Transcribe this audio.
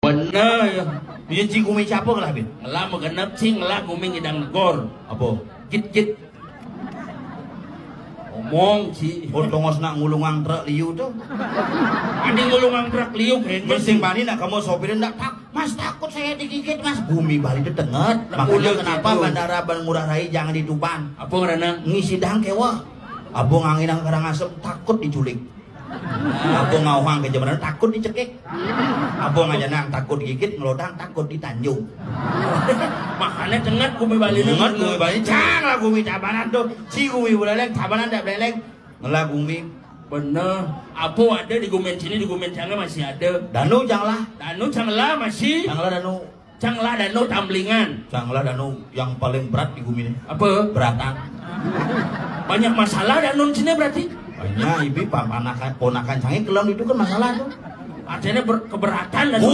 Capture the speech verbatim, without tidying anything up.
Bener ya. Iya, ci gumi siapa lah, Bin? Ngelah magenep, ci ngelah gumi ngidang negor. Apa? Git-git. Omong, ci. Oh, tongos nak ngulungang truk liu tuh. Ada ngulungang truk liu, gengges. Bersing bani nak kamu sopirnya ndak tak. Mas, takut saya digigit, Mas. Gumi Bali itu tenget. Makanya kenapa Bandara Ngurah Rai jangan dituban? Apa karena? Ngisi dang kewa. Apa nganginang Karangasem takut diculik. Apa ngauhang ke Jember takut dicekik. Apa ngajanang takut digigit, ngelodang takut ditanjung. Makanya tenget gumi Bali. Tenget gumi Bali, cang lah gumi Tabanan tuh. Si gumi Buleleng, Tabanan ndak Buleleng. Ngelah gumi. Bener. Apa ada di gumen sini, di gumen sana masih ada. Danu cang lah. Danu cang lah masih. Cang lah danu. Cang lah danu tamblingan. Cang lah danu yang paling berat di gumi ini. Apa? Beratan. Banyak masalah danu sini berarti. Banyak, ibi panakan ponakan canggih kelam itu kan masalah tuh. Artinya ber- keberatan danu.